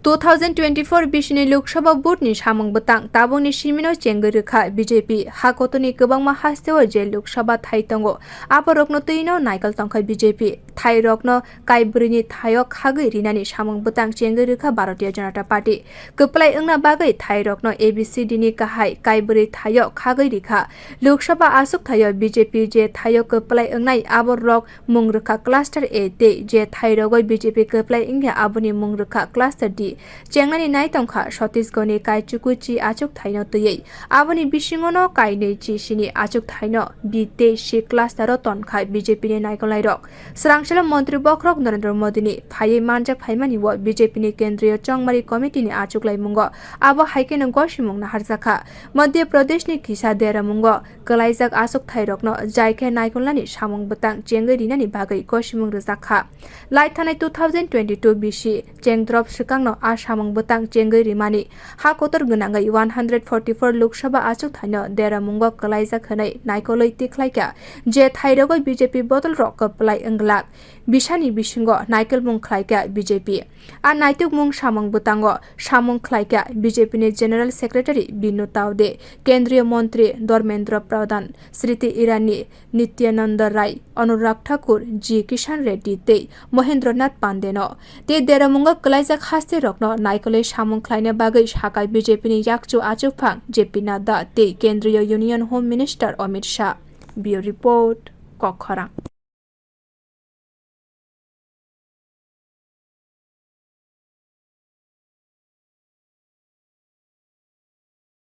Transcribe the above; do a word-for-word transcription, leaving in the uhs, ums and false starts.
Two thousand twenty-four bisini Lok Sabha vote ni samung bwtang tabukni simino chengwi rwkha B J P. Ha kotorni kwbangma hasteo je Lok Sabha thai tongo, aborokno twino naikol tongkha B J P. Thairokno kaibrwini thaio khagwi rinani samung bwtang chengwi rwkha Bharatiya Janata Party. Kwplai wngna bagwi thairokno A B C D ni kahai kaibrwi thaio khagwi rikha. Lok Sabha achuk thaio B J P je thaio kwplai wngnai aborok mung rwkha Cluster A tei je thairogwi B J P kwplai wngya aboni mung rwkha Cluster D. Chengnani nai tongkha Chhattisgarhni kaichuku chi achuk thaino twiwi. Aboni bisingono kainwi chi sini achuk thaino B tei C cluster o tonkha B J P ni naikolnairok. Swrangchalo montri bokhorok Narendra Modi ni phaiwi manjak phaimani o B J P ni Kendriya Chongmari Committee ni achuklaimungo abo hai kheno gosimung naharjakha. Madhya Pradesh ni kisa deramungo kwlaijak achuk thairokno jai khe naikolnani samung bwtang chengwi rinani bagwi gosimung rwjakha. Lai thanai two thousand twenty-two bisi chengdrop swkangno a samung bwtang chengwi rimani ha kotor gwnangwi one hundred forty-four Lok Sabha achuk thaino deramungo kwlaijak hwnwi naikolwi tikhlaikha je thairogwi B J P bodolrok kwplai wngglak. Bisani bisingo naikolmung khlaikha B J P. A naitukmung samung bwtango samung khlaikha B J P ni General Secretary Binu Taude, Kendriya Montri Dharmendra Pradhan, Smriti Irani, Nityananda Rai, Anurag Thakur, G Kishan Reddy tei Mahendra Nath Pandey no. Tei deramungo kwlaijak haste rokno naikolwi samung khlaina bagwi sakha B J P ni yakchu achukphang J P Nadda tei Kendriya Union Home Minister Amit Shah. Bureau Report, Kokkhorang.